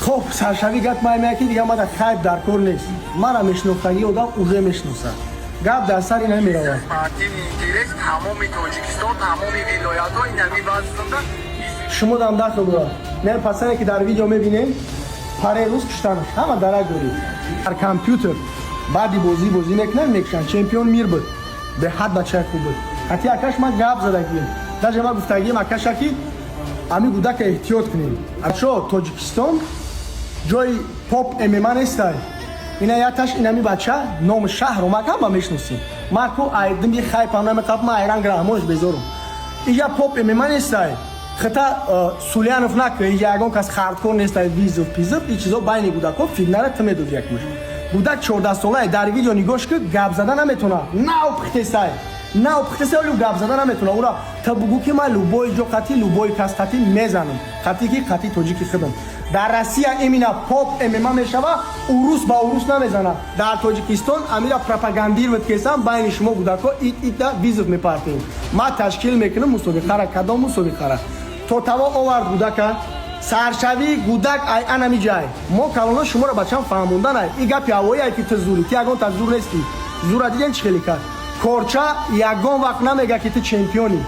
Хоб, саршавӣ гап маймая, ки дига мада хайп дар кор нест. Мара мешинохтагӣ одам уже мешиносад. Гап дар сари намеравад. Спортивный интерес тамоми Тоҷикистон, тамоми вилоятҳо инами вазнда. Шумо дам дахл дорад. Не, пасане ки дар видео мебинем, паре рӯз куштанаш ҳама дарак доред. Дар компютер баъди бозӣ бозӣ мекунанд, мекушанд. Чемпион мир буд, беҳад бачаи хуб буд. Ҳати акаш ман гап задагием, даже ман гуфтагием акаша, ки ами гудака эҳтиёт кунем. Ачо, Тоҷикистон ҷои поп ММА нестай. Ина яташ инами бача номи шаҳру мак ҳама мешиносем. Ман ку айдими хайпам намеқаб, ман айранг раҳмонш безорум. Ия поп ММА нестай. Хита Сулянов нака, ия ягон кас хардкор нестай. Вызов пизов и чизо байни гудако фитнара ту медоди. Якмуш гудак 14 солае, дар видео нигоҳш ки, гап зада наметона. Нав пухтестай, нав пухтестай, олю гап зада наметона. Ура та бугу, ки ман любой ҷо қати любой кас қати мезанам, қати ки қати тоҷики худам. Дар Россия именно поп ММА мешава, урус ба урус намезана. Дар Тоҷикистон амира пропагандировать кесам байни шумо гудако, ит ита вызов мепартем. Ман ташкил мекунам мусобиқара. Кадом мусобиқара то таво овард гудака? Саршавии гудак ай анами ҷай мо калоно шуморо бачам фаҳмондан ай и гапи ҳавои ай, ки ту зури, ти ягон та зур нести. Зура диден, чӣ хеле кард. Корча ягон вақт намега, ки ту чемпионӣ.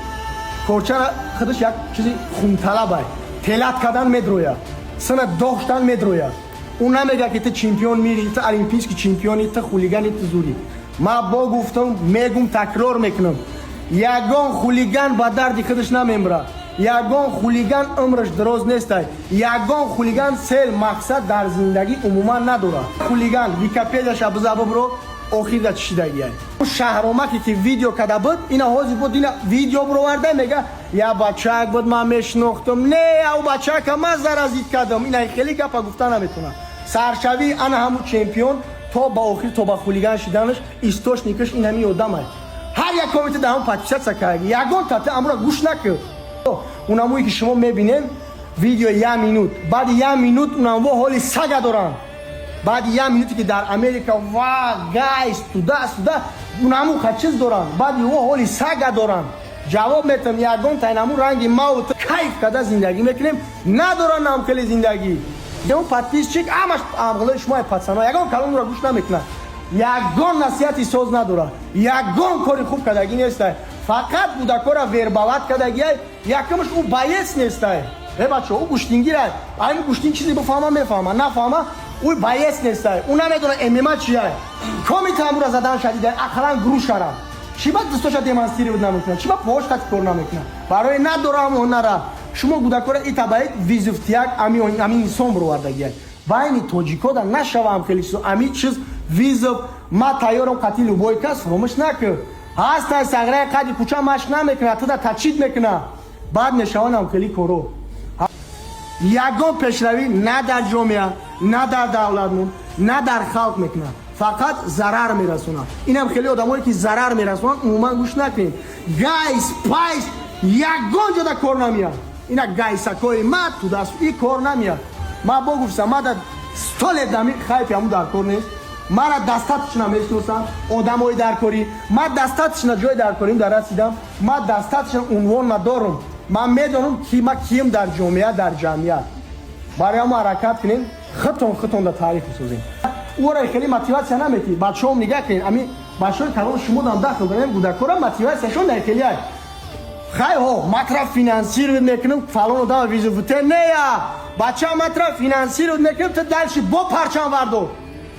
Корчара худаш як чизи хунталабай, телат кардан медроя, сина доштан медроя. Ӯ намега, ки ту чемпион мири, ту олимпийский чемпиони, ту хулигани, ту зури. Ман бо гуфтам, мегум, такрор мекунам: ягон хулиган ба дарди худаш намемра, ягон хулиган умраш дароз нестай, ягон хулиган цель, мақсад дар зиндагӣ умуман надорад. Хулиган Википедияша биза, бибро, охирда чишидагиай. Шаҳромаке ки видео када буд, ина ҳозир буд, ина видео бироварда, мега: я бачак буд, ман мешинохтам. Не, ав бачака ман заразить кардам. Ина хеле гапа гуфта наметонам. Саршавии ана ҳамун чемпион то ба охир, то ба хулиган шиданаш, источникаш ин ҳамин одамай. Ҳар як коммента дар ҳамон подписаться кард, ягон тата амро гӯш накард. Унамое ки шумо мебинем, видео як минут, баъди як минут унамво ҳоли сага доранд. Баъди як минуте ки дар Америка ва гайс туда сюда унаму чиз доранд, баъди во ҳоли сага доранд. Ҷавоб метам, ягон тайнаму ранги мау кайф карда зиндагӣ мекунем надоранд нам хеле зиндагӣ. Ягон подписчик ҳамаш амғилои шумо пацано, ягон калонро гӯш намекунад, ягон насиҳати соз надорад, ягон кори хуб кардагӣ нестай, фақат кӯдакора вербовать кардагиай. Якумш, ӯ боец нестай. Э, бачо, ӯ гӯштингирай. Ами гӯштин чизе бифаҳма, мефаҳма, нафаҳма, ӯ боец нестай. Ӯ намедона ММА чияй. Коми тамура задан шадидай, ақаллан грушара чӣ ба дӯстоша демонстрировать намекунад, чӣ ба пош қати кор намекунад? Барои надорам ҳунара. Шумо кӯдакора итабаид вызов тияк ами инсон бировардагиай. Байни тоҷикода нашавам хеле чизо, ами чиз вызов. Ма тайёрам қати любой кас, фуромӯш накун. Ҳастай сағраи қади кӯча, машқ намекунад, туда тачид мекунад, баъд мешаванам хеле коро. Ягон пешравӣ на дар ҷомеа, на дар давлатмон, на дар халқ мекунад, фақат зарар мерасонад. Инам хеле одамое ки зарар мерасонанд, умуман гӯш накунед. Гайс пайс ягон ҷода кор намеяд. Ина гайсакои ма тудаст и кор намеяд. Ма бо гуфтам, ма да столе дами хайпи ҳамун дар кор нест. Мара достаточно мешиносам одамои даркорӣ, ма достаточно ҷои даркорим дар расидам, ма достаточно унвон надорум, ман медонам, ки ма кием дар ҷомеа, дар ҷамъият. Барои ҳамо ҳаракат кунем, худтон худтон дар таърих бисозем. Ӯра хеле мотивация наметӣ. Бачаҳом, нигаҳ кунед, ами бачаҳои калон шумо дам дахл дорем, кӯдакора мотиватсияшон дар хеле хай ҳо матра финансировать мекунем, фалон одама вызов те нея бача матра финансировать мекунем, ту дальше бо парчам вардор,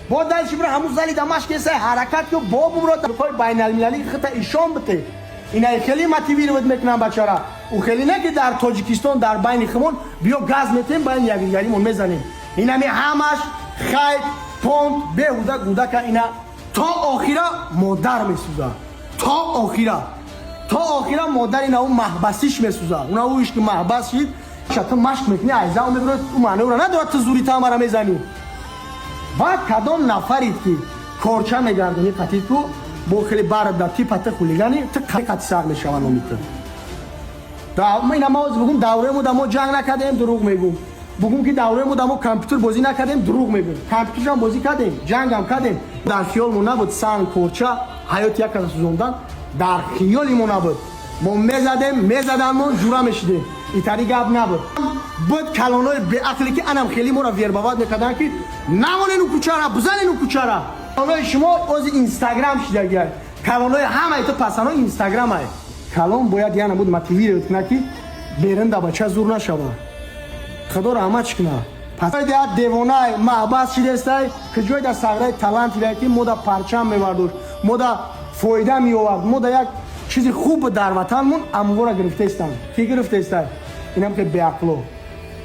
бо дальше бира ҳамун зали дамашк эсай ҳаракат ку, бо бубро ҳои байналмилалӣ хита ишон бите. Ина хеле мотивировать мекунам бачара. Ӯ хеле не ки дар Тоҷикистон дар байни химон биё газ метем, байни якдигаримон мезанем. Инами ҳамаш хайр понт беҳуда. Гудака ина то охира модар месӯза, то охира, то охира модар ина ӯ маҳбасиш месӯза. Уна ӯ ишки маҳбас шид, ту машқ мекунӣ, айза мебиро, ӯ маъноро надорад, ту зури тамара мезанӣ. Баъд кадом нафарид, ки корча мегардонӣ қатӣ ку бо хеле барда типа ту хулигани, ту қати сар мешава номи ту. Ина ма ҳозир бугум, давраи мо да мо ҷанг накардем, дурӯғ мегум. Бугум, ки давраи мо да мо компютер бозӣ накардем, дурӯғ мегум. Компютершам бозӣ кардем, ҷангам кардем. Дар хиёлмо набуд санг, корча, ҳаёти як каса сӯзондан дар хиёли мо набуд. Мо мезадем, мезаданмон, ҷура мешидем. Итари гап набуд. Буд калонои беақле, ки анам хеле моро вербовать мекарданд, ки намонену кӯчара бизанену кӯчара. Калонои шумо ози Инстаграм шидагиай. Калонои ҳамаи ту пасано Инстаграмай. Калон бояд яна буд мотивировать кунад, ки беринда бача зур нашава. Худо раҳмат куна. Пас девонай маҳбас шидестай, ки ҷой дар сағраи талант идай, ки мода парчам мебардошт, мода фоида меовард, мода як чизи хуб дар ватанмон амвора гирифтаистанд. Ки гирифтаистай? Инам хел беақло.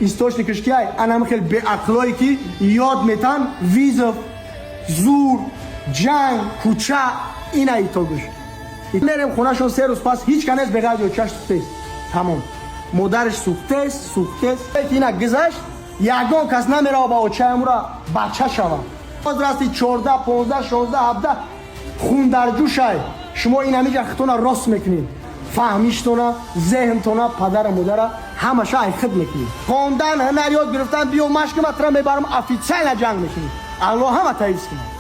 Источникаш киай? Анам хел беақлое, ки ёд метан вызов, зур, ҷанг, кӯча. Ина итогш. Мерем хонашон, 3 рӯз пас ҳеҷ ка нест, беғайр очаш сӯхтест, тамом. Модараш сӯхтест, сӯхтест. Ина гузашт, ягон кас намерава ба очаямура бача шава. Возрасти 14, 15, 16, 17 хундарҷӯшай. Шумо ин ҳамиҷа хитона рост мекунед, фаҳмиштона, зеҳнтона, падара модара ҳамаша айхид мекунед. Хондан, ҳунар ёд гирифтан, биё машки матра мебарам, официально ҷанг мекунед. Аллоҳ ҳама таҳифз кунад.